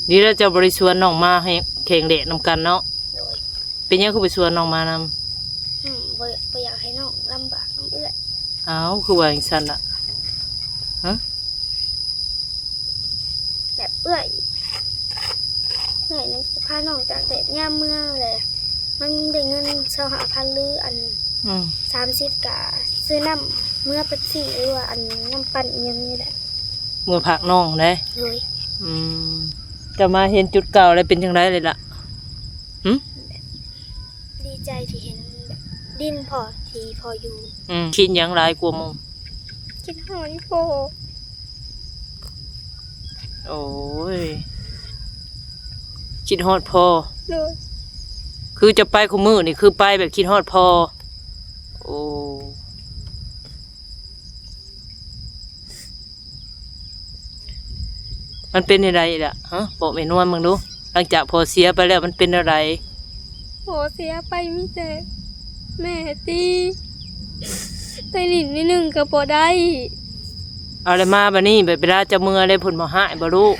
ດີແລ້ວເຈົ້າບໍ່ໄດ້ຊວນນ້ອງມາໃຫ້ແຂ່ງແດດນຳກັນເນາະ. ໂດຍ. ເປັນຫຍັງຄືບໍ່ຊວນນ້ອງມານຳ? ອືມ ບໍ່ ບໍ່ຢາກໃຫ້ນ້ອງລຳບາກນຳເອື້ອຍ. ອ້າວ ຄືວ່າຈັ່ງຊັ້ນລະ? ຮະ? ແບບເອື້ອຍ ເອື້ອຍນັ້ນຈະພານ້ອງຕາກແດດຍາມເມືອແຫຼະ ມັນໄດ້ເງິນຊາວຫ້າພັນ ຫຼື ອັນ ອືມ ສາມສິບ ກະຊື້ນ້ຳເມືອເປັບຊີ ຫຼືວ່າອັນນ້ຳປັ່ນອີ່ຫຍັງນີ້ແຫຼະ ເມືອຝາກນ້ອງເດ້. ໂດຍ. ອືມ ເຈົ້າມາເຫັນຈຸດເກົ່າແລ້ວເປັນຈັ່ງໃດເລີຍລະ? ຫຶ? ດີໃຈທີ່ເຫັນດິນພໍ່ທີ່ພໍ່ຢູ່. ອືມ ຄິດຫຍັງຫຼາຍກວ່າໝູ່? ຄິດຮອດພໍ່. ໂອ້ຍ ຄິດຮອດພໍ່. ໂດຍ. ຄືຈະໄປຄູ່ມື້ນີ້ ຄືໄປແບບຄິດຮອດພໍ່. ໂອ້ ມັນເປັນແນວໃດລະ? ຮະ ບອກແມ່ນວນເບິ່ງດູ ຫຼັງຈາກພໍ່ເສຍໄປແລ້ວມັນເປັນແນວໃດ? ພໍ່ເສຍໄປມີແຕ່ແມ່ຕີ ໄປຫຼິ້ນໜ້ອຍໜຶ່ງກໍບໍ່ໄດ້. ເອົາແລ້ວມາບັດນີ້ ບັດເວລາເຈົ້າເມືອແລ້ວເພິ່ນບໍ່ຮ້າຍບໍ່ລູກ?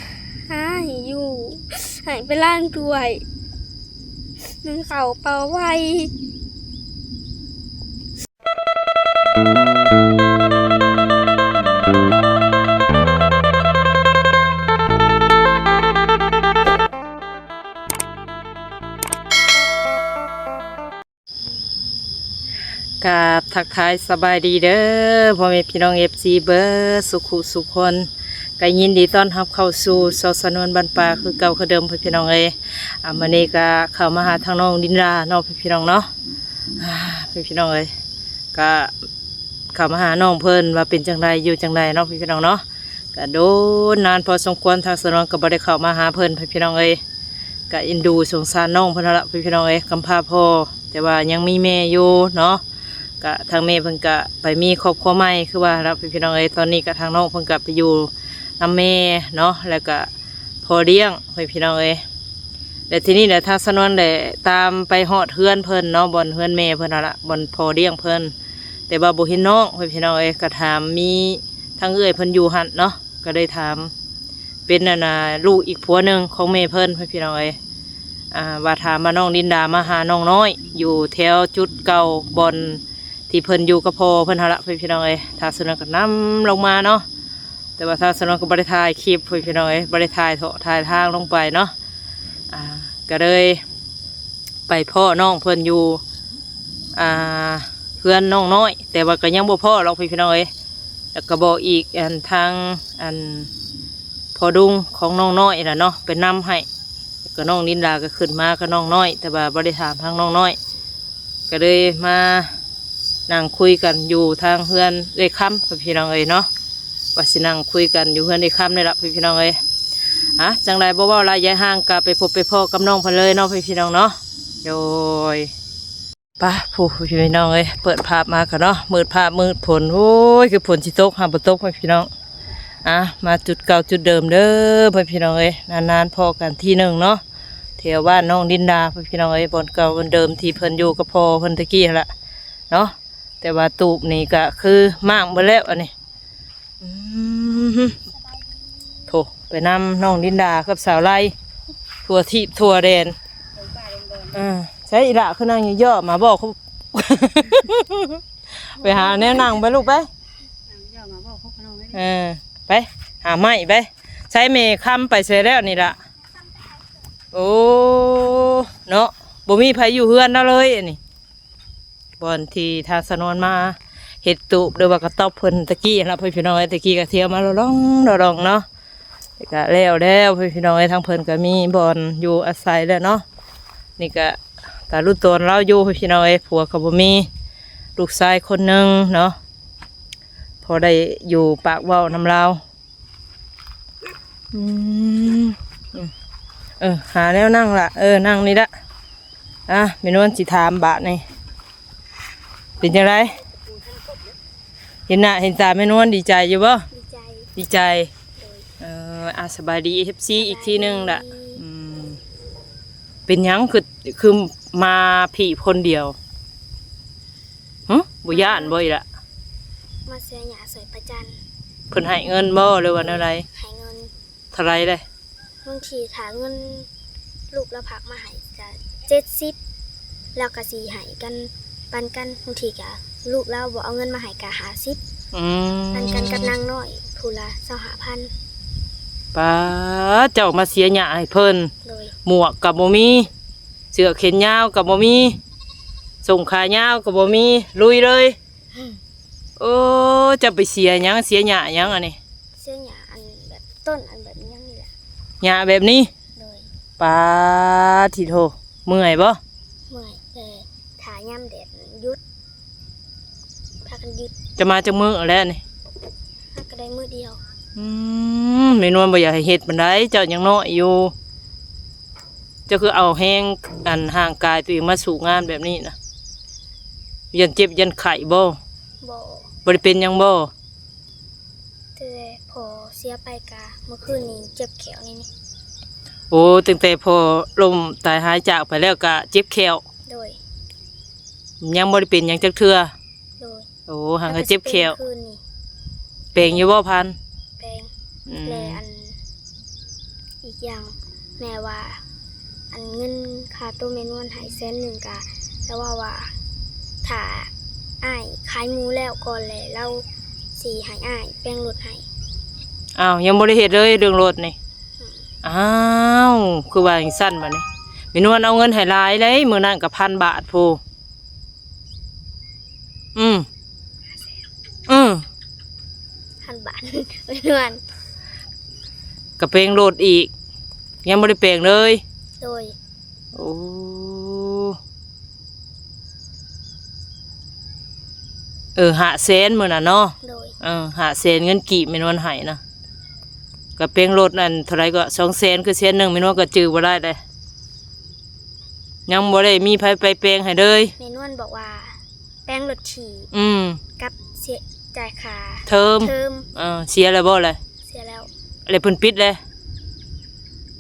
ຮ້າຍຢູ່ ໃຫ້ໄປລ້າງຖ້ວຍ ໜຶ້ງເຂົ້າເປົ່າໄວ້. ກາບທັກທາຍສະບາຍດີເດີ ພໍ່ແມ່ພີ່ນ້ອງ ເອັຟຊີ ເບິດສຸຂູສຸຄົນ ກໍຍິນດີຕ້ອນຮັບເຂົ້າສູ່ຊ່ອງສາວນວນບ້ານປ່າຄືເກົ່າຄືເດີມ ພີ່ນ້ອງເອີຍ. ອາ ມື້ນີ້ກໍເຂົ້າມາຫາທາງນ້ອງລິນດາເນາະ ພີ່ນ້ອງເນາະ. ອາ ພີ່ນ້ອງເອີຍ ກະເຂົ້າມາຫານ້ອງເພິ່ນວ່າເປັນຈັ່ງໃດຢູ່ຈັ່ງໃດເນາະ ພີ່ນ້ອງເນາະ. ກະໂດນນານພໍສົມຄວນ ທາງສາວນວນກໍບໍ່ໄດ້ເຂົ້າມາຫາເພິ່ນ ພີ່ນ້ອງເອີຍ. ກະເອັນດູສົງສານນ້ອງເພິ່ນຫັ້ນລະ ພີ່ນ້ອງເອີຍ ກຳພ້າພໍ່ ແຕ່ວ່າຍັງມີແມ່ຢູ່ເນາະ. ກະທາງແມ່ເພິ່ນກະໄປມີຄອບຄົວໃໝ່ຄືວ່າຫັ້ນລະ ພີ່ນ້ອງເອີຍ. ຕອນນີ້ກະທາງນ້ອງເພິ່ນກະໄປຢູ່ນຳແມ່ເນາະ ແລ້ວກະ ພໍ່ລ້ຽງ ເພິ່ນ ພີ່ນ້ອງເອີຍ. ແລ້ວທີນີ້ແຫຼະ ທາງສາວນວນແຫຼະຕາມໄປຮອດເຮືອນເພິ່ນເນາະ ບ່ອນເຮືອນແມ່ເພິ່ນຫັ້ນລະ ບ່ອນພໍ່ລ້ຽງເພິ່ນ ແຕ່ວ່າບໍ່ເຫັນນ້ອງ ເພິ່ນ ພີ່ນ້ອງເອີຍ. ກໍຖາມມີທາງເອື້ອຍເພິ່ນຢູ່ຫັ້ນເນາະ ກໍເລີຍຖາມ ເປັນອັນນ່າ ລູກອີກຜົວໜຶ່ງຂອງແມ່ເພິ່ນ ເພິ່ນ ພີ່ນ້ອງເອີຍ. ອາ ວ່າຖາມວ່ານ້ອງລິນດາມາຫານ້ອງນ້ອຍຢູ່ແຖວຈຸດເກົ່າ ບ່ອນທີ່ເພິ່ນຢູ່ກັບພໍ່ເພິ່ນຫັ້ນລະ ເພິ່ນ ພີ່ນ້ອງເອີຍ. ທາງສາວນວນກໍນຳລົງມາເນາະ ແຕ່ວ່າທາງສາວນວນກໍບໍ່ໄດ້ຖ່າຍຄລິບ ພີ່ນ້ອງເອີຍ ບໍ່ໄດ້ຖ່າຍເທາະຖ່າຍທາງລົງໄປເນາະ. ອາ ກໍເລີຍໄປພໍ້ນ້ອງເພິ່ນຢູ່ ອາ ເຮືອນນ້ອງນ້ອຍ ແຕ່ວ່າກໍຍັງບໍ່ພໍ້ດອກ ພີ່ນ້ອງເອີຍ. ແລ້ວກໍບອກອີກ ອັນ ທາງ ອັນ ພໍ່ລຸງຂອງນ້ອງນ້ອຍລະເນາະ ໄປນຳໃຫ້ ແລ້ວກໍນ້ອງລິນດາກໍຂຶ້ນມາກັບນ້ອງນ້ອຍ ແຕ່ວ່າບໍ່ໄດ້ຖາມທາງນ້ອງນ້ອຍ ກໍເລີຍມານັ່ງຄຸຍກັນຢູ່ທາງເຮືອນເອື້ອຍຄຳ ພີ່ນ້ອງເອີຍເນາະ. ວ່າຊິນັ່ງຄຸຍກັນຢູ່ເຮືອນເອື້ອຍຄຳນີ້ລະ ພີ່ນ້ອງເອີຍ. ອາ ຈັ່ງໃດບໍ່ເວົ້າຫຼາຍຢາຍຫ່າງ ກໍໄປພົບໄປພໍ້ກັບນ້ອງເພິ່ນເລີຍເນາະ ພີ່ນ້ອງເນາະ. ໂດຍ. ປະ ຜູ້ ພີ່ນ້ອງເອີຍ ເປີດພາບມາກໍເນາະ ມືດຟ້າມືດຝົນ ໂອ້ຍ ຄືຝົນຊິຕົກ ຫາບໍ່ຕົກ ພີ່ນ້ອງ. ອາ ມາຈຸດເກົ່າຈຸດເດີມເດີ ພີ່ນ້ອງເອີຍ ນານໆພໍ້ກັນທີໜຶ່ງເນາະ ແຖວບ້ານນ້ອງລິນດາ ພີ່ນ້ອງເອີຍ ບ່ອນເກົ່າບ່ອນເດີມທີ່ເພິ່ນຢູ່ກັບພໍ່ເພິ່ນແຕ່ກີ້ຫັ້ນລະເນາະ. ແຕ່ວ່າຕູບນີ້ກໍຄືມ້າງເບິດແລ້ວອັນນີ້. ອືມ ໂຖ ໄປນຳນ້ອງລິນດາກັບສາວໄລ ທົ່ວທີບທົ່ວແດນ. ເອີ ໃສອີ່ຫຼ້າຄືນັ່ງຍໍ້ໆມາບໍ ໄປຫາແນວນັ່ງໄປລູກໄປ. ເອີ ໄປຫາໄມ້ໄປ. ໃສແມ່ຄຳໄປໃສແລ້ວນີ້ລະ? ໂອ້ ເນາະ ບໍ່ມີໃຜຢູ່ເຮືອນລາວເລີຍອັນນີ້. ບ່ອນທີ່ທາງສາວນວນມາເຮັດຕູບ ຫຼືວ່າກະຕ໊ອບເພິ່ນຕະກີ້ຫັ້ນລະ ພີ່ນ້ອງເອີຍ. ຕະກີ້ກະທ່ຽວມາລອງໆເນາະ ກະແລ້ວແລ້ວ ພີ່ນ້ອງເອີຍ. ທາງເພິ່ນກະມີບ່ອນຢູ່ອາໄສແລ້ວເນາະ. ນີ້ກະຕາລຸດຕອນລາວຢູ່ ພີ່ນ້ອງເອີຍ. ຜົວກະບໍ່ມີ ລູກຊາຍຄົນໜຶ່ງເນາະ ພໍໄດ້ຢູ່ປາກເວົ້ານຳລາວ. ອືມ ເອີ ຫາແນວນັ່ງລະ ເອີ ນັ່ງນີ້ລະ. ອ່ະ ແມ່ນວນຊິຖາມບາດນີ້ ເປັນຈັ່ງໃດ? ເຫັນໜ້າເຫັນຕາແມ່ນວນດີໃຈຢູ່ບໍ່? ດີໃຈ ດີໃຈ. ໂດຍ. ເອີ ອ່ະ ສະບາຍດີ ເອັຟຊີ ອີກທີໜຶ່ງລະ. ສະບາຍດີ. ອືມ ເປັນຫຍັງຄື ຄືມາພີ້ຄົນດຽວ? ຫຶ ບໍ່ຢ້ານບໍ່ອີ່ລະ? ມາເສຍຫຍ້າຊ່ອຍປາຈັນ. ເພິ່ນໃຫ້ເງິນບໍ່ ຫຼືວ່າແນວໃດ? ໃຫ້ເງິນ. ເທົ່າໃດເດ້? ບາງທີຖ້າເງິນລູກລາວຝາກມາໃຫ້ກະເຈັດສິບ ລາວກະຊິໃຫ້ກັນ ປັນກັນ. ບາງທີກະລູກລາວບໍ່ເອົາເງິນມາໃຫ້ກະຫ້າສິບ ອືມ ປັນກັນກັບນາງນ້ອຍຜູ້ລະຊາວຫ້າພັນ. ປາດ ເຈົ້າມາເສຍຫຍ້າໃຫ້ເພິ່ນ. ໂດຍ. ໝວກກະບໍ່ມີ ເສື້ອແຂນຍາວກະບໍ່ມີ ສົ້ງຂາຍາວກະບໍ່ມີ ລຸຍເລີຍ. ໂອ້ ເຈົ້າໄປເສຍຫຍັງ ເສຍຫຍ້າຫຍັງອັນນີ້? ເສຍຫຍ້າອັນແບບຕົ້ນອັນແບບຫຍັງນີ້ແຫຼະ ຫຍ້າແບບນີ້. ໂດຍ. ປາດ ທິໂທ ເມື່ອຍບໍ່? ເມື່ອຍ ແຕ່ຖ້າຍາມແດດຢຸດ ພາກັນຢຸດ. ຈະມາຈັກມື້ແລ້ວນີ້? ຫາກະໄດ້ມື້ດຽວ. ອືມ ແມ່ນວນບໍ່ຢາກໃຫ້ເຮັດປານໃດ ເຈົ້າຍັງນ້ອຍຢູ່. ເຈົ້າຄືເອົາແຮງ ອັນ ຮ່າງກາຍຕົວເອງມາສູ້ງານແບບນີ້ນະ? ຢ້ານເຈັບຢ້ານໄຂ້ບໍ່? ບໍ່. ບໍ່ໄດ້ເປັນຫຍັງບໍ່? ແຕ່ພໍ່ເສຍໄປກະມື້ຄືນນີ້ເຈັບແຂ້ວນີ້. ໂອ້ ຕັ້ງແຕ່ພໍ່ລົ້ມຕາຍຫາຍຈາກໄປແລ້ວກະເຈັບແຂ້ວ? ໂດຍ. ຍັງບໍ່ໄດ້ເປັນຫຍັງຈັກເທື່ອ? ໂດຍ. ໂອ້ ຫາກະເຈັບແຂ້ວ. ແປງຢູ່ບໍ່ພັນ? ແປງ. ອືມ ແລະ ອັນ ອີກຢ່າງແມ່ວ່າ ອັນເງິນຄ່າໂຕແມ່ນວນໃຫ້ແສນໜຶ່ງກະ ລາວເວົ້າວ່າ ຖ້າອ້າຍຂາຍໝູແລ້ວກ່ອນແຫຼະ ລາວຊິໃຫ້ອ້າຍແປງລົດໃຫ້. ອ້າວ ຍັງບໍ່ໄດ້ເຮັດເລີຍເລື່ອງລົດນີ້? ອືມ. ອ້າວ ຄືວ່າຈັ່ງຊັ້ນບາດນີ້ ແມ່ນວນເອົາເງິນໃຫ້ຫຼາຍເດ້ ມື້ນັ້ນກະພັນບາດພຸ້ນ. ອືມ ອືມ ພັນບາດ ແມ່ນວນ ກະແປງລົດອີກ ຍັງບໍ່ໄດ້ແປງເລີຍ. ໂດຍ. ໂອ້ ເອີ ຫ້າແສນມື້ນັ້ນເນາະ. ໂດຍ. ເອີ ຫ້າແສນເງິນກີບແມ່ນວນໃຫ້ນະ ກະແປງລົດນັ້ນເທົ່າໃດກໍສອງແສນ ຄືແສນໜຶ່ງ ແມ່ນວນກໍຈື່ບໍ່ໄດ້ເດ້. ຍັງບໍ່ໄດ້ມີໃຜໄປແປງໃຫ້ເລີຍ. ແມ່ນວນບອກວ່າແປງລົດຖີ່ ອືມ ກັບເສຍ ຈ່າຍຄ່າເທີມ ເທີມ. ເອີ ເສຍແລ້ວບໍ່ລະ? ເສຍແລ້ວ. ແລ້ວເພິ່ນປິດແລ້ວ?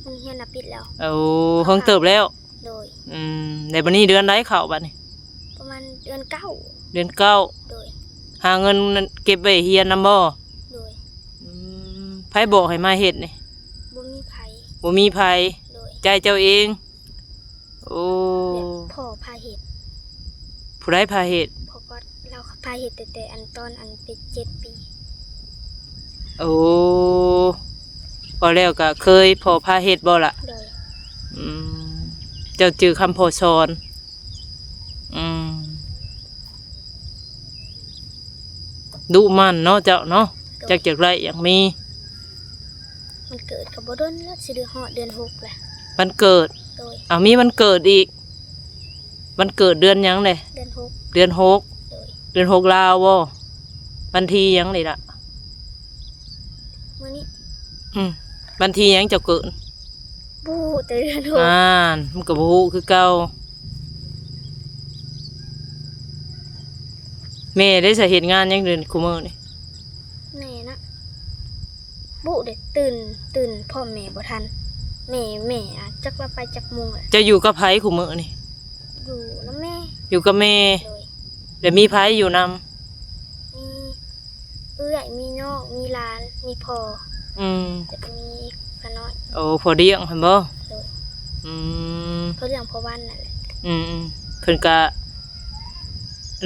ໂຮງຮຽນນະປິດແລ້ວ. ໂອ້ ເຫິງເຕີບແລ້ວ. ໂດຍ. ອືມ ແລ້ວບາດນີ້ເດືອນໃດເຂົ້າບາດນີ້? ປະມານເດືອນເກົ້າ. ເດືອນເກົ້າ. ໂດຍ. ຫາເງິນເກັບໄວ້ຮຽນນຳບໍ່? ໂດຍ. ອືມ ໃຜບອກໃຫ້ມາເຮັດນີ້? ບໍ່ມີໃຜ. ບໍ່ມີໃຜ. ໂດຍ. ຈ່າຍເຈົ້າເອງ. ໂອ້ ແບບພໍ່ພາເຮັດ. ຜູ້ໃດພາເຮັດ? ພໍ່ກໍລາວພາເຮັດຕັ້ງແຕ່ອັນຕອນອັນເປັນເຈັດປີ. ໂອ້ ພໍແລ້ວກະເຄີຍພໍ່ພາເຮັດບໍ່ລະ? ໂດຍ. ອືມ ເຈົ້າຈື່ຄຳພໍ່ສອນ. ອືມ ດຸໝັ່ນເນາະເຈົ້າເນາະ. ໂດຍ. ຈັກຢາກໄດ້ຢາກມີ. ມັນເກີດກໍບໍ່ດົນແລ້ວ ຊິໄດ້ຮອດເດືອນຫົກແລ້ວ. ວັນເກີດ? ໂດຍ. ເອົາ ມີວັນເກີດອີກ. ວັນເກີດເດືອນຫຍັງເດ? ເດືອນຫົກ. ເດືອນຫົກ. ໂດຍ. ເດືອນຫົກລາວບໍ່? ວັນທີຫຍັງນີ້ລະ? ມື້ນີ້. ອືມ ວັນທີຫຍັງເຈົ້າເກີດ? ບໍ່ຮູ້ ແຕ່ເດືອນຫົກ. ອ່ານ ມັນກໍບໍ່ຮູ້ຄືເກົ່າ. ແມ່ໄດ້ສະເຮັດງານຫຍັງເດີ ຄູ່ມື້ນີ້? ແມ່ນະ ບຸເດ ຕື່ນ ຕື່ນພ້ອມແມ່ບໍ່ທັນ. ແມ່ ແມ່ອາດຈັກລາວໄປຈັກໂມງແຫຼະ. ເຈົ້າຢູ່ກັບໃຜຄູ່ມື້ນີ້? ຢູ່ນຳແມ່. ຢູ່ກັບແມ່. ໂດຍ. ແລ້ວມີໃຜຢູ່ນຳ? ມີເອື້ອຍ ມີນ້ອງ ມີຫຼານ ມີພໍ່. ອືມ ແລ້ວກໍມີຂ້ານ້ອຍ. ໂອ້ ພໍ່ລ້ຽງຫັ້ນບໍ່? ໂດຍ. ອືມ ພໍ່ລ້ຽງພໍ່ວັນນັ້ນແຫຼະ. ອືມ ເພິ່ນກະ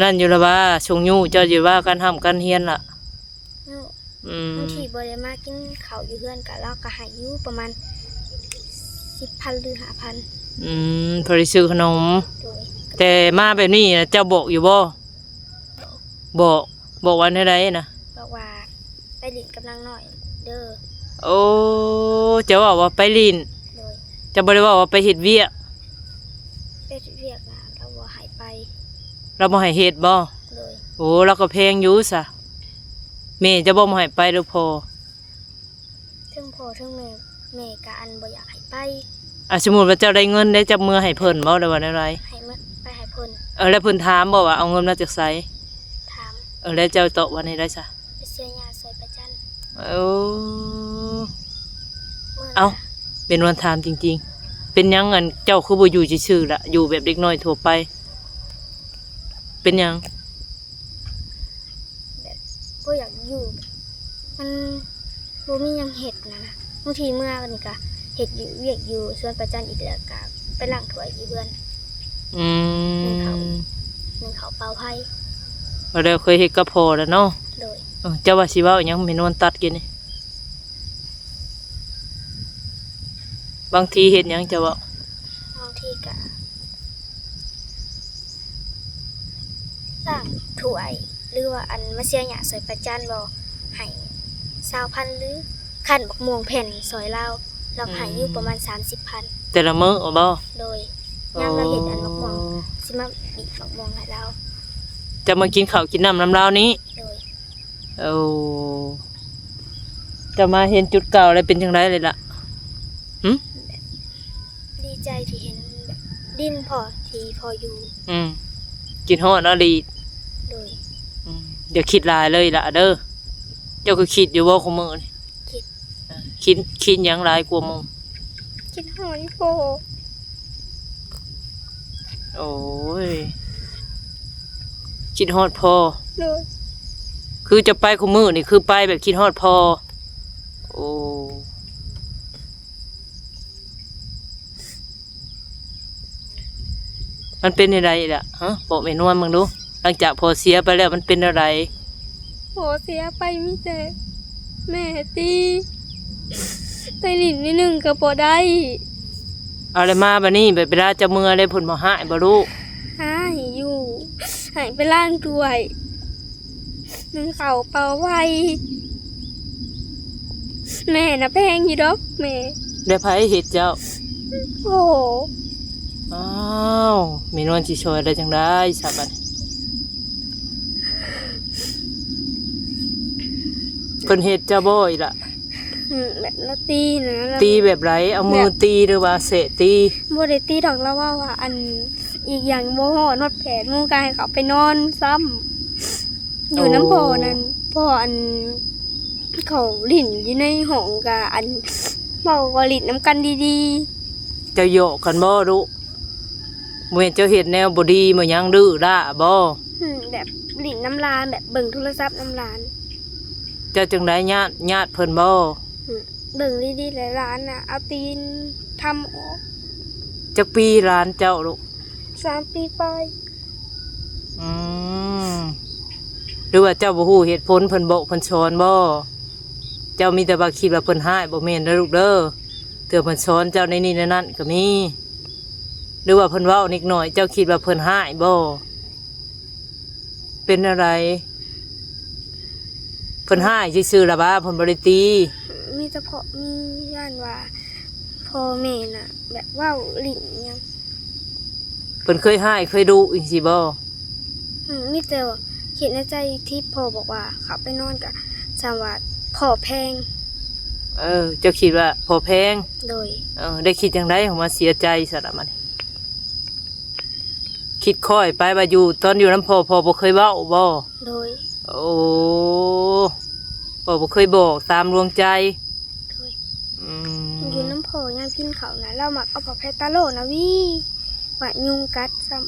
ນັ້ນຢູ່ລະວ່າ ຊົງຍູ້ເຈົ້າຢູ່ວ່າ ການຮ່ຳການຮຽນລະ. ອືມ ບາງທີບໍ່ໄດ້ມາກິນເຂົ້າຢູ່ເຮືອນກະ ລາວກະໃຫ້ຢູ່ປະມານສິບພັນ ຫຼື ຫ້າພັນ. ອືມ ພໍໄດ້ຊື້ຂະໜົມ. ໂດຍ. ແຕ່ມາແບບນີ້ນະ ເຈົ້າບອກຢູ່ບໍ່? ບອກ. ບອກ ບອກວ່າແນວໃດນະ? ບອກວ່າໄປຫຼິ້ນກັບນາງນ້ອຍເດີ. ໂອ້ ເຈົ້າເວົ້າວ່າໄປຫຼິ້ນ. ໂດຍ. ເຈົ້າບໍ່ໄດ້ເວົ້າວ່າໄປເຮັດວຽກ? ໄປເຮັດວຽກນະ ລາວບໍ່ໃຫ້ໄປ. ລາວບໍ່ໃຫ້ເຮັດບໍ່? ໂດຍ. ໂອ້ ລາວກໍແພງຢູ່ຊະ. ແມ່ເຈົ້າບໍ່ໃຫ້ໄປຫຼືພໍ່? ເຖິງພໍ່ເຖິງແມ່ ແມ່ກະອັນບໍ່ຢາກໃຫ້ໄປ. ອ່າ ສົມມຸດວ່າເຈົ້າໄດ້ເງິນເດ້ ເຈົ້າເມືອໃຫ້ເພິ່ນບໍ່ ຫຼືວ່າແນວໃດ? ໃຫ້ເມືອ ໄປໃຫ້ເພິ່ນ. ເອີ ແລ້ວເພິ່ນຖາມບໍ່ວ່າເອົາເງິນມາຈາກໃສ? ຖາມ. ເອີ ແລ້ວເຈົ້າຕອບວ່າແນວໃດຊະ? ໄປເສຍຫຍ້າຊ່ອຍປາຈັນ. ໂອ້ ເອີ ເອົ້າ ເປັນວັນຖາມຈິງໆ ເປັນຫຍັງອັນເຈົ້າຄືບໍ່ຢູ່ຊື່ໆລະ ຢູ່ແບບເດັກນ້ອຍທົ່ວໄປ? ເປັນຫຍັງ? ແບບບໍ່ຢາກຢູ່ ມັນບໍ່ມີຫຍັງເຮັດນະ. ບາງທີເມືອນີ້ກະ ເຮັດຢູ່ ວຽກຢູ່ສວນປາຈັນອີກ ແລ້ວກະໄປລ້າງຖ້ວຍຢູ່ເຮືອນ. ອືມ ໜຶ້ງເຂົ້າ ໜຶ້ງເຂົ້າເປົ່າໄຟ. ແລ້ວເຄີຍເຮັດກັບພໍ່ແລ້ວເນາະ. ໂດຍ. ເອີ ເຈົ້າວ່າຊິເວົ້າຫຍັງ ແມ່ນວນຕັດກິນນີ້? ບາງທີເຮັດຫຍັງເຈົ້າເວົ້າ? ບາງທີກະ ລ້າງຖ້ວຍ ຫຼືວ່າອັນມາເສຍຫຍ້າຊ່ອຍປາຈັນບໍ່ ໃຫ້ຊາວພັນ ຫຼືຄັ້ນບັກມ່ວງແຜ່ນຊ່ອຍລາວ ລາວໃຫ້ຢູ່ປະມານສາມສິບພັນ ແຕ່ລະມື້ບໍ? ໂດຍ. ຍາມລາວເຮັດອັນບັກມ່ວງ ໂອ້ ຊິມາບີບບັກມ່ວງໃຫ້ລາວ. ຈະມາກິນເຂົ້າກິນນ້ຳນຳລາວນີ້? ໂດຍ. ໂອ້ ເຈົ້າມາເຫັນຈຸດເກົ່າແລ້ວເປັນຈັ່ງໃດເລີຍລະ? ຫຶ? ດີໃຈທີ່ເຫັນດິນພໍ່ທີ່ພໍ່ຢູ່. ອືມ ຄິດຮອດອະດີດ. ໂດຍ. ອືມ ຢ່າຄິດຫຼາຍເລີຍລະເດີ. ເຈົ້າຄືຄິດຢູ່ບໍ່ຄູ່ມື້ນີ້? ຄິດ. ເອີ ຄິດ ຄິດຫຍັງຫຼາຍກວ່າໝູ່? ຄິດຮອດອີ່ພໍ່. ໂອ້ຍ ຄິດຮອດພໍ່. ໂດຍ. ຄືຈະໄປຄູ່ມື້ນີ້ ຄືໄປແບບຄິດຮອດພໍ່. ໂອ້ ມັນເປັນແນວໃດລະ? ຮະ ບອກແມ່ນວນເບິ່ງດູ ຫຼັງຈາກພໍ່ເສຍໄປແລ້ວມັນເປັນແນວໃດ? ພໍ່ເສຍໄປມີແຕ່ແມ່ຕີ ໄປຫຼິ້ນໜ້ອຍໜຶ່ງກໍບໍ່ໄດ້. ເອົາແລ້ວມາບາດນີ້ ແບບເວລາເຈົ້າເມືອແລ້ວເພິ່ນບໍ່ຮ້າຍບໍ່ລູກ? ຮ້າຍຢູ່ ໃຫ້ໄປລ້າງຖ້ວຍ ໜຶ້ງເຂົ້າເປົ່າໄວ້ ແມ່ນະແພງຢູ່ດອກແມ່. ແລ້ວໃຜເຮັດເຈົ້າ? ໂອ້. ອ້າວ ແມ່ນວນຊິຊ່ອຍໄດ້ຈັ່ງໃດຊະບາດນີ້? ເພິ່ນເຮັດເຈົ້າບໍ່ອີ່ຫຼະ? ອືມ ແບບລາວຕີນະ. ຕີແບບໃດ? ເອົາມືຕີ ຫຼືວ່າເຊະຕີ? ບໍ່ໄດ້ຕີດອກ ລາວເວົ້າວ່າ ອັນ ອີກຢ່າງບໍ່ຮອດຮອດແປດໂມງ ກໍໃຫ້ເຂົາໄປນອນຊ້ຳ ຢູ່ນຳພໍ່ນັ້ນ. ພໍ່ອັນ ເຂົາຫຼິ້ນຢູ່ໃນຫ້ອງກະອັນ ເວົ້າກໍຫຼິ້ນນຳກັນດີໆ. ເຈົ້າຢອກກັນບໍ່ລູກ? ບໍ່ແມ່ນເຈົ້າເຮັດແນວບໍ່ດີບໍ່ຫຍັງ ດື້ດ້າບໍ່? ອືມ ແບບຫຼິ້ນນຳຫຼານ ແບບເບິ່ງໂທລະສັບນຳຫຼານ. ເຈົ້າຈັ່ງໃດ ຍາດ ຍາດເພິ່ນບໍ່? ອືມ ເບິ່ງດີໆ ແລະ ຫຼານນະເອົາຕີນທຳອອກ. ຈັກປີຫຼານເຈົ້າລູກ? ສາມປີປາຍ. ອືມ ຫຼືວ່າເຈົ້າບໍ່ຮູ້ເຫດຜົນເພິ່ນບອກເພິ່ນສອນບໍ່? ເຈົ້າມີແຕ່ວ່າຄິດວ່າເພິ່ນຮ້າຍ ບໍ່ແມ່ນເດີລູກເດີ. ເທື່ອເພິ່ນສອນເຈົ້າໃນນີ້ໃນນັ້ນກໍມີ. ຫຼືວ່າເພິ່ນເວົ້ານິດໜ້ອຍ ເຈົ້າຄິດວ່າເພິ່ນຮ້າຍບໍ່? ເປັນແນວໃດ? ເພິ່ນຮ້າຍຊື່ໆລະຫວາ? ເພິ່ນບໍ່ໄດ້ຕີ? ມີແຕ່ເພາະມີຢ້ານວ່າພໍ່ແມ່ນະ ແບບເວົ້າຫຼິ້ນຫຍັງ. ເພິ່ນເຄີຍຮ້າຍເຄີຍດຸຈັ່ງຊີ້ບໍ່? ອືມ ມີແຕ່ວ່າຄິດໃນໃຈທີ່ພໍ່ບອກວ່າເຂົ້າໄປນອນກະສ່ຳວ່າພໍ່ແພງ. ເອີ ເຈົ້າຄິດວ່າພໍ່ແພງ? ໂດຍ. ເອີ ໄດ້ຄິດຈັ່ງໃດ ຫາມາເສຍໃຈຊະລະບັດນີ້? ຄິດຄ້ອຍໄປວ່າຢູ່ ຕອນຢູ່ນຳພໍ່ ພໍ່ບໍ່ເຄີຍເວົ້າບໍ່? ໂດຍ. ໂອ້ ພໍ່ບໍ່ເຄີຍບອກຕາມດວງໃຈ. ໂດຍ. ອືມ ຢູ່ນຳພໍ່ຍາມກິນເຂົ້ານະ ລາວມັກເອົາຜ້າແພຕາໂລ່ນະຫວີ ວ່າຍຸງກັດຊ້ຳ.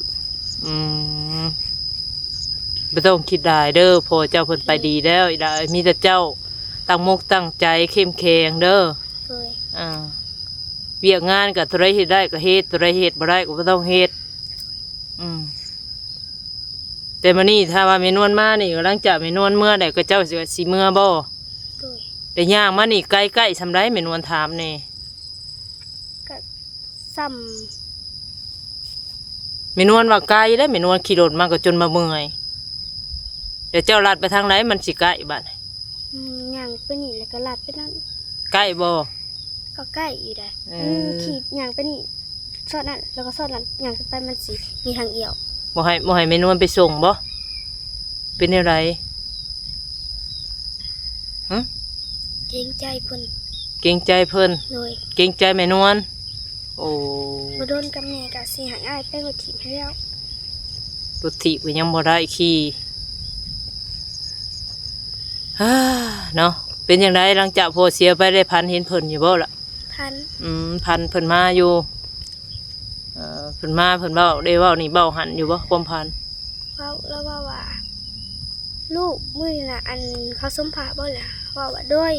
ອືມ ບໍ່ຕ້ອງຄິດຫຼາຍເດີ ພໍ່ເຈົ້າເພິ່ນໄປດີແລ້ວ ອີ່ຫຼ້າເອີຍ. ມີແຕ່ເຈົ້າຕັ້ງມົກຕັ້ງໃຈເຂັ້ມແຂງເດີ. ໂດຍ. ອ່າ ວຽກງານກໍຕົວໃດເຮັດໄດ້ກໍເຮັດ ຕົວໃດເຮັດບໍ່ໄດ້ກໍບໍ່ຕ້ອງເຮັດ. ອືມ ແຕ່ມື້ນີ້ຖ້າວ່າແມ່ນວນມານີ້ ຫຼັງຈາກແມ່ນວນເມືອແລ້ວ ກໍເຈົ້າຊິ ຊິເມືອບໍ່? ໂດຍ. ແຕ່ຍ່າງມານີ້ໄກ ໃກ້ສ່ຳໃດ ແມ່ນວນຖາມແດ່? ກໍສ່ຳ ແມ່ນວນວ່າໄກເດ້ ແມ່ນວນຂີ່ລົດມາກໍຈົນວ່າເມື່ອຍ. ແລ້ວເຈົ້າລັດໄປທາງໃດ ມັນຊິໃກ້ບາດນີ້? ອືມ ຍ່າງໄປນີ້ແລ້ວກໍລັດໄປນັ້ນ. ໃກ້ບໍ່? ກໍໃກ້ຢູ່ໃດ. ເອີ ອືມ ຂີ່ຍ່າງໄປນີ້ ຊອດນັ້ນ ແລ້ວກໍຊອດນັ້ນ ຍ່າງຂຶ້ນໄປ ມັນຊິມີທາງອຽວ. ບໍ່ໃຫ້ ບໍ່ໃຫ້ແມ່ນວນໄປສົ່ງບໍ່? ເປັນແນວໃດ? ຫຶ? ເກງໃຈເພິ່ນ. ເກງໃຈເພິ່ນ? ໂດຍ. ເກງໃຈແມ່ນວນ? ໂອ້ ບໍ່ດົນກັບແມ່ກໍຊິໃຫ້ອ້າຍໄປລົດຖີບໃຫ້ແລ້ວ. ລົດຖີບກໍຍັງບໍ່ໄດ້ຂີ່. ເນາະ ເປັນຈັ່ງໃດ ຫຼັງຈາກພໍ່ເສຍໄປ ໄດ້ຝັນເຫັນເພິ່ນຢູ່ບໍ່ລະ? ຝັນ. ອືມ ຝັນເພິ່ນມາຢູ່. ເອີ ເພິ່ນມາ ເພິ່ນເວົ້າ ໄດ້ເວົ້ານີ້ເວົ້າຫັ້ນຢູ່ບໍ່ ຄວາມຝັນ? ເວົ້າ ລາວເວົ້າວ່າ ລູກ ມື້ນີ້ນະ ອັນ ເຂົາສົມພະບໍ່ລະ? ເວົ້າວ່າ ໂດຍ.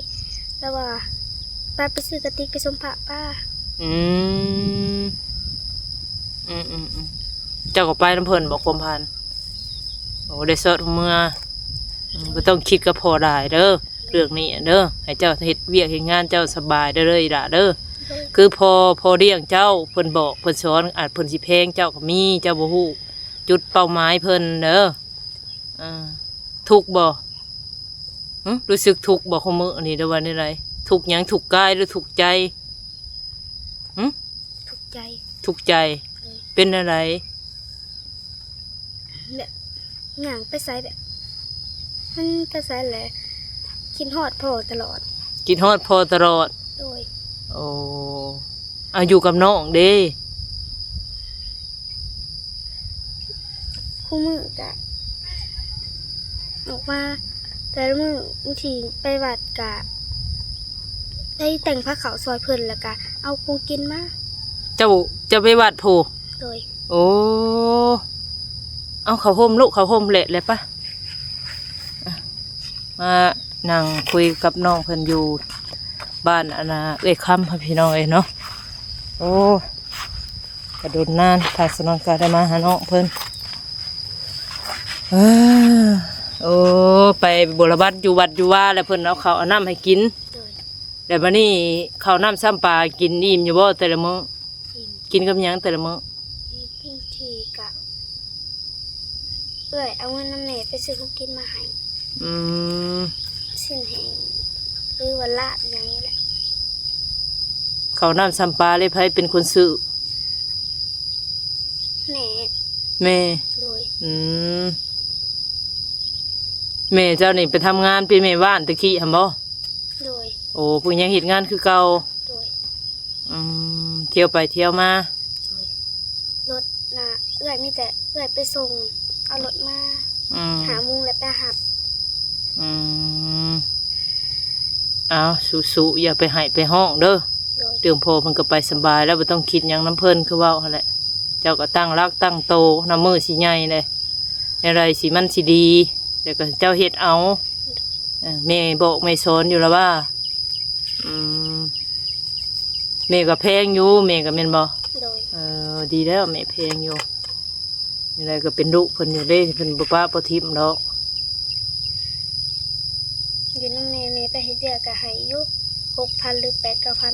ລາວວ່າ າໄປຊື້ກະຕິກໄປຊົມພະປ້າ. ອືມ ອືມໆໆ ເຈົ້າກໍໄປນຳເພິ່ນບໍ່ ຄວາມພັນ? ໂອ້ ໄດ້ຊອດຫົວເມືອ. ອືມ ບໍ່ຕ້ອງຄິດກັບພໍ່ຫຼາຍເດີ ເລື່ອງນີ້ເດີ. ໃຫ້ເຈົ້າເຮັດວຽກເຮັດງານເຈົ້າສະບາຍເດີ ອີ່ຫຼ້າເດີ. ໂດຍ. ຄືພໍ່ ພໍ່ລ້ຽງເຈົ້າເພິ່ນບອກເພິ່ນສອນ ອາດເພິ່ນຊິແພງເຈົ້າກໍມີ ເຈົ້າບໍ່ຮູ້ຈຸດເປົ້າໝາຍເພິ່ນເດີ. ເອີ ທຸກບໍ່? ຫຶ ຮູ້ສຶກທຸກບໍ່ ຄຸມື້ນີ້ ຫຼືວ່າແນວໃດ? ທຸກຫຍັງ? ທຸກກາຍ ຫຼືທຸກໃຈ? ຫຶ ທຸກໃຈ. ທຸກໃຈ. ເອີ ເປັນແນວໃດ? ແບບຍ່າງໄປໃສ ແບບມັນໄປໃສແຫຼະ ຄິດຮອດພໍ່ຕະຫຼອດ. ຄິດຮອດພໍ່ຕະຫຼອດ. ໂດຍ. ໂອ້ ອາ ຢູ່ກັບນ້ອງເດ້? ຄູ່ມື້ກະອອກມາແຕ່ລະມື້ ບາງທີໄປວັດກະໄປແຕ່ງພາເຂົ້າຊ່ອຍເພິ່ນ ແລ້ວກະເອົາຂອງກິນມາ. ເຈົ້າ ເຈົ້າໄປວັດພຸ້ນ? ໂດຍ. ໂອ້ ເອົາເຂົ້າຫົ່ມລູກ ເຂົ້າຫົ່ມແຫຼະ ແລ້ວປະ ມານັ່ງຄຸຍກັບນ້ອງເພິ່ນຢູ່ບ້ານ ອັນນ່າ ເອື້ອຍຄຳ ພີ່ນ້ອງເອີຍເນາະ. ໂອ້ ກະດົນນານ ທາງສະນອນກະໄດ້ມາຫານ້ອງເພິ່ນ. ເອີ ໂອ້ ໄປບົວລະບັດຢູ່ວັດຢູ່ວາ ແລ້ວເພິ່ນເອົາເຂົ້າເອົານ້ຳໃຫ້ກິນ. ໂດຍ. ແລ້ວບາດນີ້ເຂົ້ານ້ຳຊ້ຳປາກິນອີ່ມຢູ່ບໍ່ແຕ່ລະມື້? ກິນກັບຫຍັງແຕ່ລະມື້? ບາງທີກະເອື້ອຍເອົາເງິນນຳແມ່ໄປຊື້ຂອງກິນມາໃຫ້. ອືມ ຊີ້ນແຫ້ງ ຫຼືວ່າລາບຫຍັງນີ້ແຫຼະ. ເຂົ້ານ້ຳຊ້ຳປາເລີຍ ໃຜເປັນຄົນຊື້? ແມ່. ແມ່. ໂດຍ. ອືມ ແມ່ເຈົ້ານີ້ໄປທຳງານເປັນແມ່ບ້ານແຕ່ກີ້ຫັ້ນບໍ່? ໂດຍ. ໂອ້ ເພິ່ນຍັງເຮັດງານຄືເກົ່າ. ໂດຍ. ອືມ ທ່ຽວໄປທ່ຽວມາ. ໂດຍ. ລົດນະ ເອື້ອຍມີແຕ່ເອື້ອຍໄປສົ່ງ ເອົາລົດມາ. ອືມ ຫ້າໂມງແລ້ວໄປຮັບ. ອືມ ເອົາ ສູ້ໆ ຢ່າໄປໄຫ້ໄປຮ້ອງເດີ. ໂດຍ. ເລື່ອງພໍ່ເພິ່ນກໍໄປສະບາຍແລ້ວ ບໍ່ຕ້ອງຄິດຫຍັງນຳເພິ່ນ ຄືເວົ້າຫັ້ນແຫຼະ. ເຈົ້າກໍຕັ້ງຫຼັກຕັ້ງໂຕ ນຳມື້ຊິໃຫຍ່ເດ້ ແນວໃດຊິມັນຊິດີ ແລ້ວກໍເຈົ້າເຮັດເອົາ. ເອີ ແມ່ບອກແມ່ສອນຢູ່ລະວ່າ. ອືມ ແມ່ກໍແພງຢູ່ ແມ່ກໍແມ່ນບໍ່? ໂດຍ. ເອີ ດີແລ້ວ ແມ່ແພງຢູ່. ແນວໃດກໍເປັນລູກເພິ່ນຢູ່ເດ້ ເພິ່ນບໍ່ປະບໍ່ຖິ້ມດອກ. ຢູ່ນຳແມ່ ແມ່ໄປເຮັດວຽກກໍໃຫ້ຢູ່ ຫົກພັນ ຫຼື ແປດເກົ້າພັນ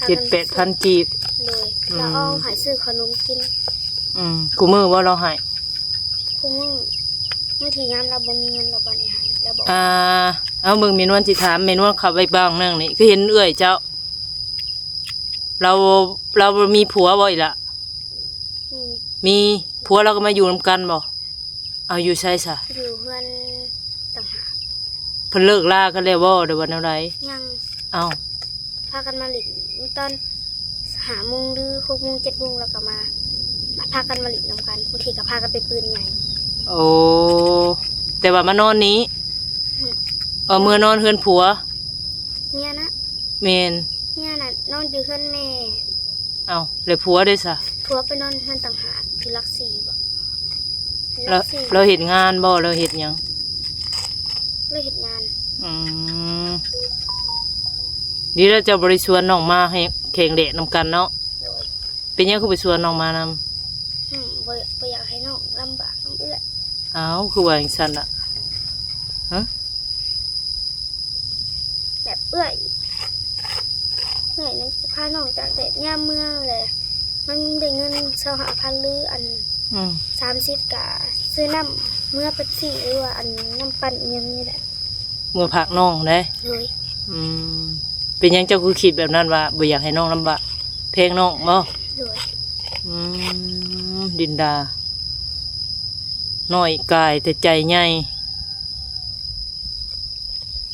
ເຈັດແປດພັນກີບ. ໂດຍ. ອືມ ແລ້ວເອົາໃຫ້ຊື້ຂະໜົມກິນ. ອືມ ຄູ່ມື້ບໍ່ລາວໃຫ້? ຄູ່ມື້. ບາງທີຍາມລາວບໍ່ມີເງິນ ລາວບໍ່ໄດ້ໃຫ້ ລາວບອກ. ອ່າ ເອົາເບິ່ງແມ່ນວນ ຊິຖາມແມ່ນວນເຂົ້າໄປບາງໜຶ່ງນີ້ ຄືເຫັນເອື້ອຍເຈົ້າ ລາວ ລາວບໍ່ມີຜົວບໍ່ອີ່ຫຼະ? ມີ. ມີ. ຜົວລາວກໍມາຢູ່ນຳກັນບໍ່? ເອົາ ຢູ່ໃສຊະ? ຢູ່ເຮືອນຕ່າງຫາກ. ເພິ່ນເລີກລາກັນແລ້ວບໍ່ ຫຼືວ່າແນວໃດ? ຍັງ. ເອົ້າ ພາກັນມາຫຼິ້ນຕອນຫ້າໂມງ ຫຼື ຫົກໂມງ ເຈັດໂມງ ແລ້ວກໍມາ ມາພາກັນມາຫຼິ້ນນຳກັນ ບາງທີກໍພາກັນໄປປືນໃຫຍ່. ໂອ້ ແຕ່ວ່າມານອນນີ້? ອືມ ເອີ ເມືອນອນເຮືອນຜົວ. ເມຍນະ? ແມ່ນ. ເມຍນະນອນຢູ່ເຮືອນແມ່. ເອົ້າ ແລ້ວຜົວເດ້ຊະ? ຜົວໄປນອນເຮືອນຕ່າງຫາກ ຢູ່ຫຼັກສີ່ບໍ? ຫຼັກສີ່. ລາວເຮັດງານບໍ? ລາວເຮັດຫຍັງ? ລາວເຮັດງານ. ອືມ ດີແລ້ວເຈົ້າບໍ່ໄດ້ຊວນນ້ອງມາໃຫ້ແຂ່ງແດດນຳກັນເນາະ. ໂດຍ. ເປັນຫຍັງຄືໄປຊວນນ້ອງມານຳ? ອືມ ບໍ່ ບໍ່ຢາກໃຫ້ນ້ອງລຳບາກນຳເອື້ອຍ. ອ້າວ ຄືວ່າຈັ່ງຊັ້ນລະ? ຮະ? ແບບເອື້ອຍ ເອື້ອຍນັ້ນຈະພານ້ອງຕາກແດດຍາມເມືອແຫຼະ ມັນໄດ້ເງິນຊາວຫ້າພັນ ຫຼື ອັນ ອືມ ສາມສິບ ກະຊື້ນ້ຳເມືອເປັບຊີ ຫຼືວ່າອັນນ້ຳປັ່ນອີ່ຫຍັງນີ້ແຫຼະ ເມືອພາກນ້ອງເດ້. ໂດຍ. ອືມ ເປັນຫຍັງເຈົ້າຄືຄິດແບບນັ້ນ ວ່າບໍ່ຢາກໃຫ້ນ້ອງລຳບາກ ແພງນ້ອງບໍ? ໂດຍ. ອືມ ດິນດາ ນ້ອຍກາຍແຕ່ໃຈໃຫຍ່.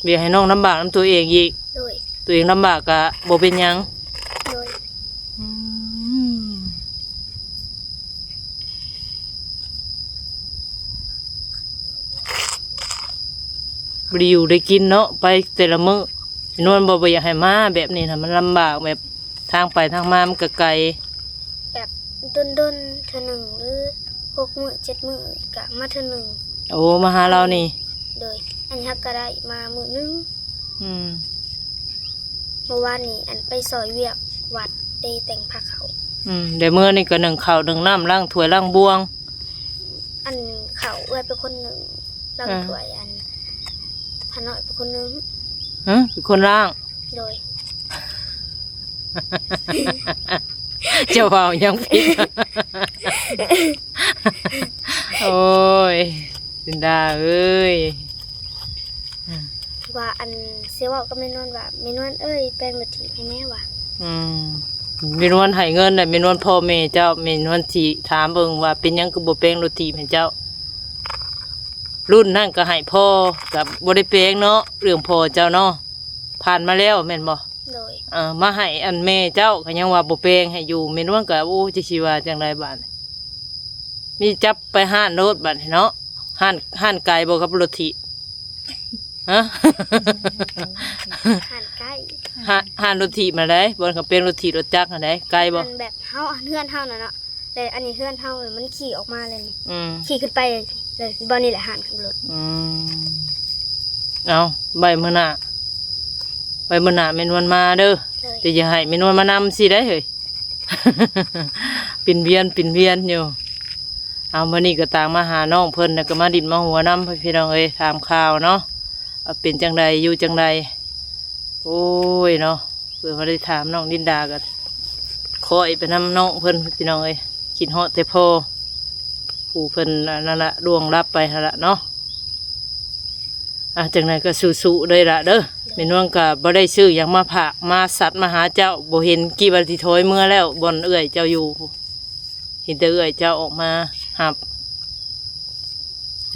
ບໍ່ຢາກໃຫ້ນ້ອງລຳບາກນຳຕົວເອງອີກ. ໂດຍ. ຕົວເອງລຳບາກກະບໍ່ເປັນຫຍັງ. ໂດຍ. ອືມ ບໍ່ໄດ້ຢູ່ໄດ້ກິນເນາະ ໄປແຕ່ລະມື້. ນວນບໍ່ ບໍ່ຢາກໃຫ້ມາແບບນີ້ນະ ມັນລຳບາກ ແບບທາງໄປທາງມາມັນກະໄກ. ແບບດົນໆເທື່ອໜຶ່ງ ຫຼື ຫົກມື້ເຈັດມື້ກະມາເທື່ອໜຶ່ງ. ໂອ້ ມາຫາລາວນີ້. ໂດຍ. ອັນນີ້ເຮົາກະໄດ້ມາມື້ໜຶ່ງ. ອືມ. ມື້ວານນີ້ອັນໄປຊ່ອຍວຽກວັດ ໄປແຕ່ງພາເຂົ້າ. ອືມ ແລ້ວມື້ນີ້ກໍໜຶ້ງເຂົ້າໜຶ້ງນ້ຳ ລ້າງຖ້ວຍລ້າງບ່ວງ. ອັນເຂົ້າເອື້ອຍເປັນຄົນໜຶ້ງ ລ້າງ ເອີ ຖ້ວຍ ອັນພານ້ອຍເປັນຄົນໜຶ້ງ. ຮະ ເປັນຄົນລ້າງ? ໂດຍ. ເຈົ້າເວົ້າຫຍັງຜິດ? ໂອ້ຍ ລິນດາເອີຍ ວ່າອັນຊິເວົ້າກັບແມ່ນວນວ່າ ແມ່ນວນເອີຍ ແປງລົດຖີບໃຫ້ແດ່ວ່າ. ອືມ ແມ່ນວນໃຫ້ເງິນແຫຼະ ແມ່ນວນພໍ່ແມ່ເຈົ້າ ແມ່ນວນຊິຖາມເບິ່ງວ່າເປັນຫຍັງຄືບໍ່ແປງລົດຖີບໃຫ້ເຈົ້າ. ລຸ້ນນັ້ນກໍໃຫ້ພໍ່ ກໍບໍ່ໄດ້ແປງເນາະ ເລື່ອງພໍ່ເຈົ້າເນາະ ຜ່ານມາແລ້ວແມ່ນບໍ່? ໂດຍ. ເອີ ມາໃຫ້ອັນແມ່ເຈົ້າກໍຍັງວ່າບໍ່ແປງໃຫ້ຢູ່ ແມ່ນວນກໍ ໂອ້ ຈະຊິວ່າຈັ່ງໃດບາດນີ້ ມີຈັບໄປຮ້ານໂລດບາດນີ້ເນາະ. ຮ້ານ ຮ້ານໄກບໍ່ກັບລົດຖີບ? ຮະ? ຮ້ານໃກ້. ຮ້ານ ຮ້ານລົດຖີບຫັ້ນໃດ ບ່ອນເຂົາແປງລົດຖີບລົດຈັກຫັ້ນໃດ ໄກບໍ່? ແບບເຮົາ ເຮືອນເຮົານັ້ນເນາະ ແຕ່ອັນນີ້ເຮືອນເຮົາ ມັນຂີ່ອອກມາເລີຍນີ້. ອືມ ຂີ່ຂຶ້ນໄປເລີຍ ບ່ອນນີ້ແຫຼະຮ້ານຂັບລົດ. ອືມ ເອົາ ໄວ້ມື້ໜ້າ ໄວ້ມື້ໜ້າແມ່ນວນມາເດີ. ໂດຍ. ແຕ່ຢ່າໃຫ້ແມ່ນວນມານຳຊິໄດ໋ເຮີ້ຍ ປິ່ນວຽນ ປິ່ນວຽນຢູ່. ເອົາ ມື້ນີ້ກໍຕ່າງມາຫານ້ອງເພິ່ນ ແລ້ວກໍມາດິນມາຫົວນຳ ພີ່ນ້ອງເອີຍ ຖາມຂ່າວເນາະ ວ່າເປັນຈັ່ງໃດ ຢູ່ຈັ່ງໃດ. ໂອ້ຍເນາະ ເພິ່ນບໍ່ໄດ້ຖາມນ້ອງລິນດາກໍຄ້ອຍໄປນຳນ້ອງເພິ່ນ ພີ່ນ້ອງເອີຍ ຄິດຮອດແຕ່ພໍ່ ຜູ້ເພິ່ນອັນນັ້ນລະ ລ່ວງລັບໄປຫັ້ນລະເນາະ. ອ່າ ຈັ່ງໃດກໍສູ້ໆເດີລະເດີ. ໂດຍ. ແມ່ນວນກໍບໍ່ໄດ້ຊື້ຫຍັງມາຝາກ ມາສັດມາຫາເຈົ້າ ບໍ່ເຫັນ ຄິດວ່າຊິຖອຍເມືອແລ້ວ ບ່ອນເອື້ອຍເຈົ້າຢູ່ ເຫັນແຕ່ເອື້ອຍເຈົ້າອອກມາຮັບ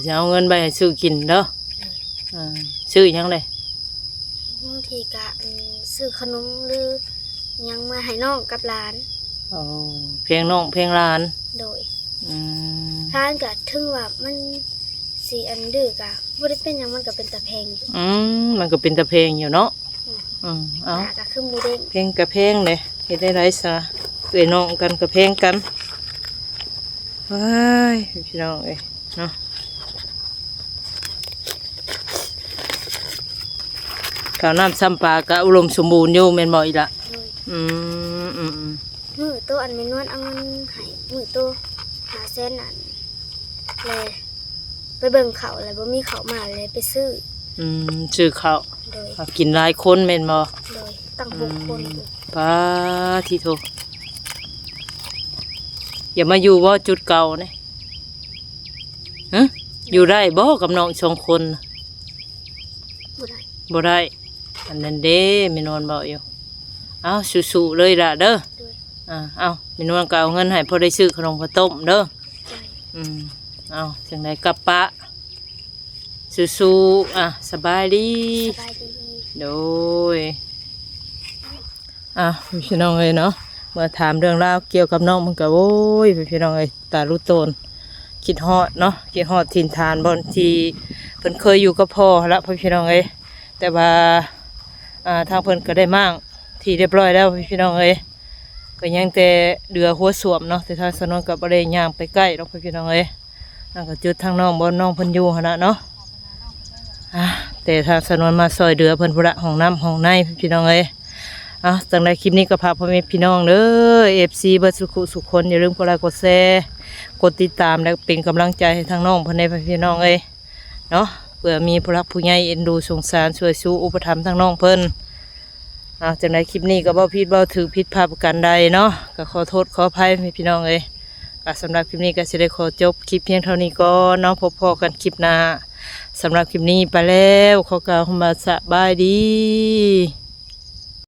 ຈະເອົາເງິນໄປໃຫ້ຊື້ກິນເດີ. ໂດຍ. ເອີ ຊື້ຫຍັງເດ? ບາງທີກະ ອັນ ຊື້ຂະໜົມ ຫຼື ຫຍັງມາໃຫ້ນ້ອງກັບຫຼານ. ໂອ້ ແພງນ້ອງແພງຫຼານ. ໂດຍ. ອືມ ຫຼານກະເຖິງວ່າມັນຊິອັນດື້ກະບໍ່ໄດ້ເປັນຫຍັງ ມັນກະເປັນຕາແພງຢູ່. ອືມ ມັນກະເປັນຕາແພງຢູ່ເນາະ. ອືມ ອືມ ເອົາ ຕາກະຄືໝູເດ້ງ. ແພງກະແພງເດ້ ເຮັດແນວໃດຊະ ເອື້ອຍນ້ອງກັນກະແພງກັນ. ວ້າຍ ພີ່ນ້ອງເອີຍເນາະ ເຂົ້ານ້ຳຊຳປາກະອຸດົມສົມບູນຢູ່ແມ່ນບໍ່ອີ່ຫຼະ? ໂດຍ. ອືມ ອືມ ອືມ ມື້ໂຕອັນແມ່ນວນເອົາເງິນໃຫ້ ມື້ໂຕຫ້າແສນນັ້ນ ແລະ ໄປເບິ່ງເຂົ້າ ແລະ ບໍ່ມີເຂົ້າມາ ແລະ ໄປຊື້. ອືມ ຊື້ເຂົ້າ. ໂດຍ. ເອົາກິນຫຼາຍຄົນແມ່ນບໍ່? ໂດຍ. ຕັ້ງຫົກຄົນ. ອືມ ປາທິໂທ ຢ່າມາຢູ່ບໍ່ຈຸດເກົ່ານີ້? ຮະ? ຢູ່ໄດ້ບໍ່ກັບນ້ອງສອງຄົນ? ບໍ່ໄດ້ ບໍ່ໄດ້. ອັນນັ້ນເດ້ ແມ່ນວນເວົ້າຢູ່. ເອົາ ສູ້ໆເລີຍລະເດີ. ໂດຍ. ອ່າ ເອົາ ແມ່ນວນກໍເອົາເງິນໃຫ້ ພໍໄດ້ຊື້ຂະໜົມເຂົ້າຕົ້ມເດີ. ໂດຍ. ອືມ ເອົາ ຈັ່ງໃດກັບປະ ສູ້ໆ. ອ່າ ສະບາຍດີ. ສະບາຍດີ. ໂດຍ. ອ່າ ພີ່ນ້ອງເອີຍເນາະ ເມື່ອຖາມເລື່ອງລາວກ່ຽວກັບນ້ອງ ມັນກໍ ໂອ້ຍ ພີ່ນ້ອງເອີຍ ຕາລຸໂຕນ ຄິດຮອດເນາະ ຄິດຮອດຖິ່ນຖານບ່ອນທີ່ເພິ່ນເຄີຍຢູ່ກັບພໍ່ຫັ້ນລະ ພີ່ນ້ອງເອີຍ. ແຕ່ວ່າ ອ່າ ທາງເພິ່ນກໍໄດ້ມ້າງທີ່ຮຽບຮ້ອຍແລ້ວ ພີ່ນ້ອງເອີຍ ກໍຍັງແຕ່ເຫຼືອຫົວສ້ວມເນາະ ແຕ່ທາງສາວນວນກໍບໍ່ໄດ້ຍ່າງໄປໃກ້ດອກ ພີ່ນ້ອງເອີຍ. ນັ້ນກໍຈຸດທາງນ້ອງ ບ່ອນນ້ອງເພິ່ນຢູ່ຫັ້ນນະເນາະ. ອ່າ ແຕ່ທາງສາວນວນມາຊ່ອຍເຫຼືອເພິ່ນພຸ້ນລະ ຫ້ອງນ້ຳຫ້ອງໃນ ພີ່ນ້ອງເອີຍ. ເອົາ ຈັ່ງໃດຄລິບນີ້ກໍຝາກພໍ່ແມ່ພີ່ນ້ອງເດີ ເອັຟຊີ ເບິດສູ່ຜູ້ສູ່ຄົນ ຢ່າລືມກົດໄລ ກົດແຊ ກົດຕິດຕາມ ແລະ ເປັນກຳລັງໃຈໃຫ້ທາງນ້ອງເພິ່ນແດ່ ພີ່ນ້ອງເອີຍເນາະ ເພື່ອມີຜູ້ຫຼັກຜູ້ໃຫຍ່ເອັນດູສົງສານ ຊ່ວຍຊູອຸປະຖຳທາງນ້ອງເພິ່ນ. ເອົາ ຈັ່ງໃດຄລິບນີ້ກໍເວົ້າຜິດເວົ້າຖືກ ຜິດພາດປະການໃດເນາະ ກໍຂໍໂທດຂໍອະໄພ ພີ່ນ້ອງເອີຍ. ກໍສຳລັບຄລິບນີ້ກໍຊິໄດ້ຂໍຈົບຄລິບພຽງເທົ່ານີ້ກ່ອນເນາະ ພົບພໍ້ກັນຄລິບໜ້າ. ສຳລັບຄລິບນີ້ໄປແລ້ວ ຂໍກ່າວຄຳວ່າສະບາຍດີ.